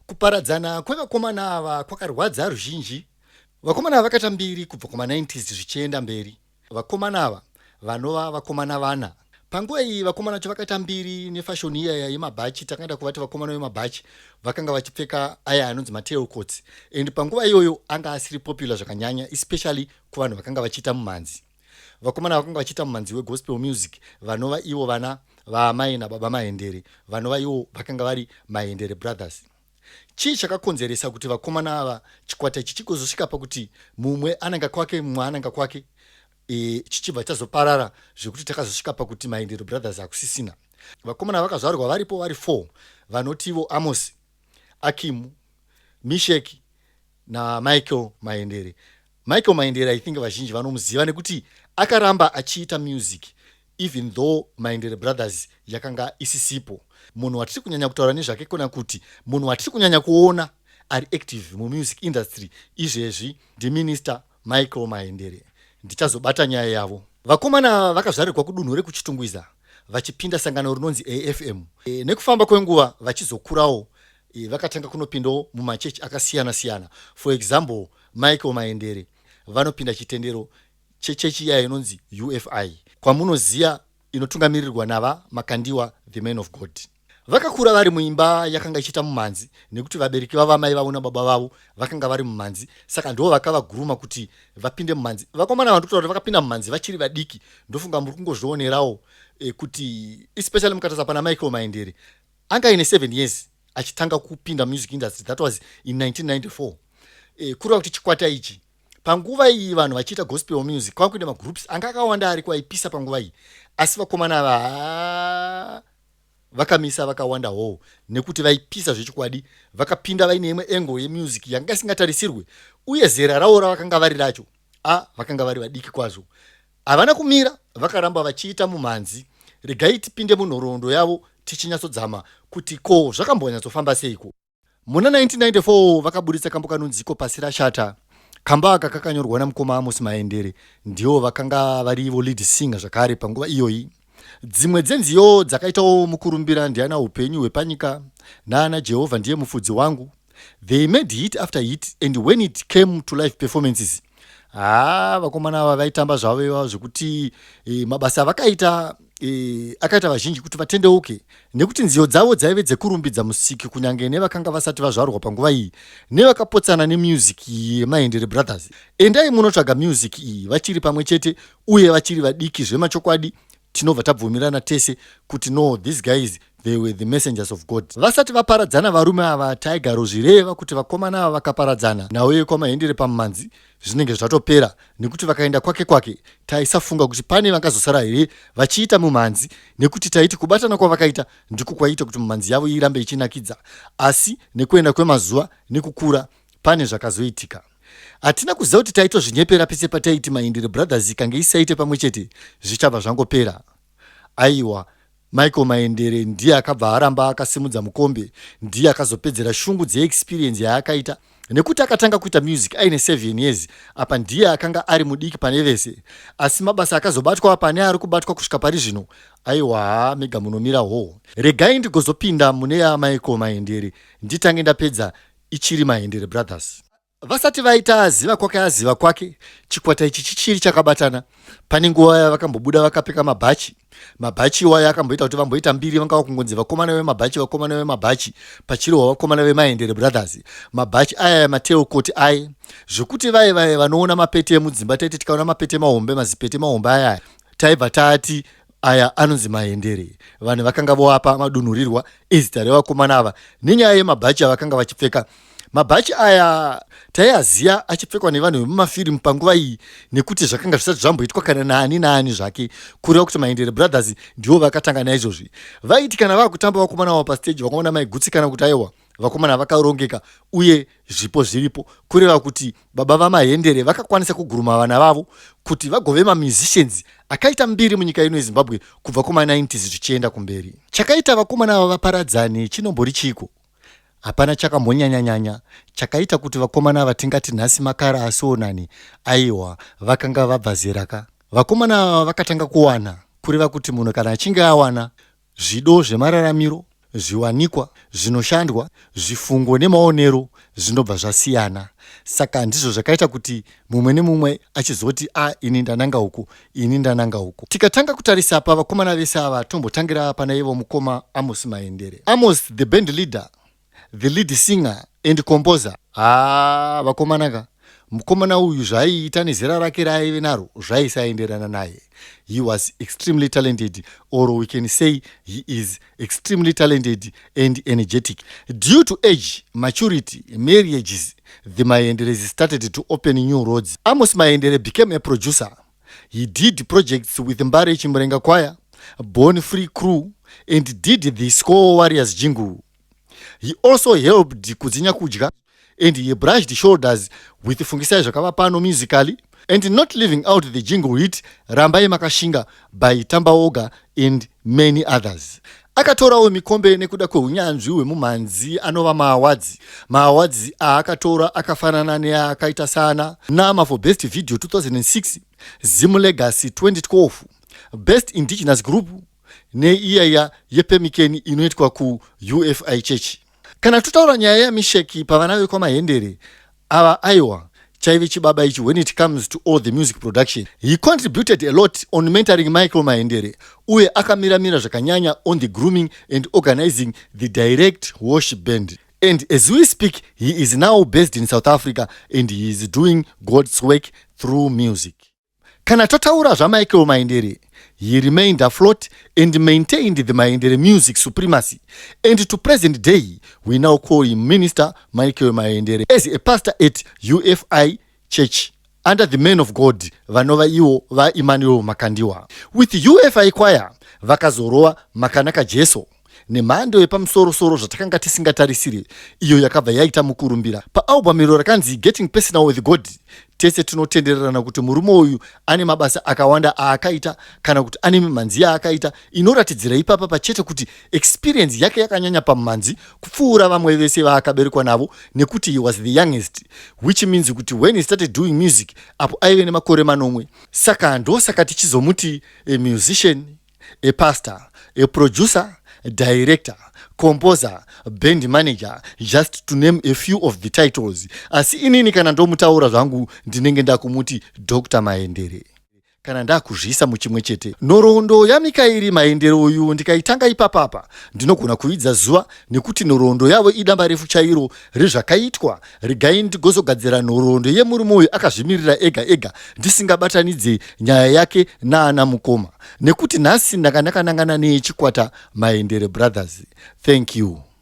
Kuparadzana kwevakomana ava kwakarwadza ruzhinji. Vakomana ava vakaita mbiri kubva kuma90s zvichienda mberi. Vakomana ava vanova vakomana vana. Panguva iyi vakomana vacho vakaita mbiri nefashoni iyaya yemabhachi. Takaenda kuvati vakomana vemabhachi vakanga vachipfeka aya anonzi matail coats, and panguva iyoyo anga asiri popular zvakanyanya, especially kuvanhu vakanga vachiita mumhanzi. Vakomana vakanga vachiita mumhanzi wegospel music vanova ivo vana vaamai nababa Mahendere, vanova ivo vakanga vari Mahendere Brothers. Chii chakakonzeresa kuti vakomana ava, chikwata ichi chigozosvika pakuti mumwe ananga kwake, mumwe ananga kwake, chichibva chazoparara zvekuti takazosvika pakuti Mahendere Brothers hakusisina? Vakomana vakazvarwa varipo vari 4, vanotivo Amos, Akimu, Misheki naMichael Mahendere. Michael Mahendere, I think vazhinji vanomuziva nekuti akaramba achiita music even though Mahendere Brothers yakanga isisipo. Munhu watiri kunyanya kutaura nezvake, kona kuti munhu watiri kunyanya kuona ari active mumusic industry izvezvi, ndiMinister Michael Mahendere. Ndichazobata nyaya yavo. Vakomana vakazvarirwa kudunhu rekuChitungwiza, vachipinda sangano rinonzi AFM. Nekufamba kwenguva vachizokurawo, vakatanga kunopindawo mumachechi akasiyana siyana. For example, Michael Mahendere vanopinda chitendero chechechi iya inonzi UFI, kwamunoziva inotungamirirwa nava Makandiwa, the man of God. Vakakura vari muimba yakanga ichiita mumhanzi nekuti vabereki vavo, amai vavo nababa vavo, vakanga vari mumhanzi, saka ndo vakavaguruma kuti vapinde mumhanzi. Vakomana vandotaura kuti vakapinda mumhanzi vachiri vadiki. Ndofunga muri kungozvionerawo kuti especially mukatarisa pana Michael Mahendere, anga aine 7 years achitanga kupinda music industry. That was in 1994. Kureva kuti chikwata ichi panguva iyi vanhu vachiita gospel music, kwanga kuine magroups anga akawanda ariko aipisa panguva iyi, asi vakomana ava vakamisa vakawanda hoo nekuti vaipisa zvechokwadi. Vakapinda vaine imwe angle yemusic yanga isingatarisirwe, uye zera ravo ravakanga vari racho, a vakanga vari vadiki kwazvo. Havana kumira, vakaramba vachiita mumhanzi. Regai tipinde munhoroondo yavo tichinyatsodzama kuti ko zvakambonyatsofamba seiko. Muna 1994 vakaburitsa kambo kanonziko "Pasi Rashata". Kambo aka kakanyorwa namukoma Amos Mahendere, ndivo vakanga varivo lead singer zvakare panguva iyoyi. Dzimwe dzenziyo dzakaitawo mukurumbira ndiana "Upenyu Hwepanyika" naana "Jehovha Ndiye Mufudzi Wangu". They made hit after hit, and when it came to live performances, haa, vakomana ava vaitamba zvavo ivavo zvekuti mabasa avakaita akaita vazhinji kuti vatendeuke, nekuti nziyo dzavo dzaive dzekurumbidza Musiki, kunyange nevakanga vasati vazvarwa panguva iyi nevakapotsana nemusic yemahendere Brothers. Endai munotsvaga music iyi vachiri pamwe chete uye vachiri vadiki zvemachokwadi. Tinobva tabvumirana tese kuti no, these guys, they were the messengers of God. Vasati vaparadzana varume ava, taigarozvireva kuti vakomana ava vakaparadzana nhau yekwaMahendere pamumanzi zvinenge zvatopera, nekuti vakaenda kwake kwake, taisafunga kuti pane vangazosara here vachiita mumhanzi, nekuti taiti kubatana kwavakaita ndiko kwaiita kuti mumhanzi yavo irambe ichinakidza. Asi nekuenda kwemazuva nekukura, pane zvakazoitika. Hatina kuziva kuti taitozvinyepera pese pataiti Mahendere Brothers ikange isaite pamwe chete zvichabva zvangopera. Aiwa, Michael Mahendere ndiye akabva aramba akasimudza mukombe. Ndiye akazopedzera shungu dzeexperience yaakaita, nekuti akatanga kuita music aine 7 years. Apa ndiye akanga ari mudiki pane vese, asi mabasa akazobatwa apa neari kubatwa kusvika pari zvino, aiwa, mega munomira hoo. Regai ndigozopinda mune yaMichael Mahendere, nditange ndapedza ichiri Mahendere Brothers. Vasati vaita aziva kwake aziva kwake, chikwata ichi chichiri chakabatana. Pane nguva yavakambobuda vakapfeka mabhachi. Mabhachi iwayo akamboita kuti vamboita mbiri, vangava kungonzi vakomana vemabhachi, vakomana vemabhachi, pachirehwa vakomana vemahendere Brothers. Mabhachi aya, matailcoat aya, zvekuti vai vai vanoona mapete emudzimba, taiti tikaona mapete mahombe, mazipete mahombe aya, taibva taati aya anonzi Mahendere. Vanhu vakanga voapa madunhurirwa ezita revakomana ava nenyaya yemabhachi avakanga vachipfeka. Mabhachi aya taiaziya achipfekwa nevanhu vemumafirimu panguva iyi, nekuti zvakanga zvisati zvamboitwa kana naani naani zvake. Kureva kuti Mahendere Brothers ndivo vakatanga naizvozvi. Vaiti kana vakutamba vakomana vavo pastage, vakaona maigutsikana kuti aiwa, vakomana vakarongeka uye zvipo zviripo. Kureva kuti baba vaMahendere vakakwanisa kuguruma vana vavo kuti vagove mamusicians akaita mbiri munyika ino yeZimbabwe kubva kuma90s zvichienda kumberi. Chakaita vakomana ava vaparadzane chinombori chiko? Hapana chakambonyanyanyanya chakaita kuti vakomana ava tingati nhasi makara asionani. Aiwa, vakanga vabva zera ka. Vakomana ava vakatanga kuwana. Kureva kuti munhu kana achinge awana zvido zvemararamiro, Zviwanikwa, zvinoshandwa, zvifungo nemaonero zvinobva zvasiyana. Saka ndizvo zvakaita kuti mumwe nemumwe achizoti a ah, ini ndananga uku, ini ndananga uku. Tikatanga kutarisa pavakomana vese ava, tombotangira pana ivo mukoma Amos Mahendere. Amos the band leader, the lead singer and composer. Haa vakomana ka, mukomana uyu zvaaiita nezera rake raaive naro zvaisaenderana naye. He was extremely talented or we can say he is extremely talented and energetic. Due to age, maturity, marriages, the Mahenderes started to open new roads. Amos Mahendere became a producer. He did projects with Mbare Chimurenga Choir, Born Free Crew and did the Score Warriors jingle. He also helped Kudzinya Kudya and he brushed shoulders with Fungisai Zvakavapano musically and not leaving out the jingle hit Rambai Makashinga by Tambaoga and many others. Akatorawo mikombe nekuda kweunyanzvi hwemumhanzi anova maawadzi. Maawadzi aakatora akafanana neaakaita saana Nama for Best Video 2006, Zim Legacy 2012, Best Indigenous Group neiyaya yepemikeni inoitwa kuUFI Church. Kana totaura nyaya yaMisheki pavana vekwaMahendere ava, aiwa chaive chibaba ichi when it comes to all the music production. He contributed a lot on mentoring Michael Mahendere uye akamiramira zvakanyanya on the grooming and organizing the direct worship band. And as we speak, he is now based in South Africa and he is doing God's work through music. Kana totaura zvaMichael Mahendere, he remained afloat and maintained the Mahendere music supremacy. And to present day, we now call him Minister Michael Mahendere as a pastor at UFI Church under the man of God vanova ivo vaEmmanuel Makandiwa. With UFI choir, vakazorova Makanaka Jesu nemhando yepamusorosoro zvatakanga tisingatarisire, iyo yakabva yaita mukurumbira paalbum iro rakanzi Getting Personal with God. Tese tinotendererana kuti murume uyu ane mabasa akawanda aakaita kana kuti ane mimhanzi yaakaita inoratidzira ipapa pachete kuti experience yake yakanyanya pamumhanzi kupfuura vamwe vese vaakaberekwa navo, nekuti he was the youngest, which means kuti when he started doing music apo aive nemakore 7. Saka ndosaka tichizomuti a musician, a pastor, a producer, director, composer, band manager, just to name a few of the titles. Asi inini kana ndomutaura zvangu ndinenge ndakumuti Dr Mahendere kana ndakuzviisa muchimwe chete. Nhoroondo yaMikairi Mahendere uyu ndikaitanga ipapapa ndinogona kuidza zuva, nekuti nhoroondo yavo idamba refu chairo rezvakaitwa. Regai ndigozogadzira nhoroondo yemurume uyu akazvimirira ega ega, ndisingabatanidze nyaya yake naana mukoma, nekuti nhasi ndanga ndakanangana neyechikwata Mahendere Brothers. Thank you.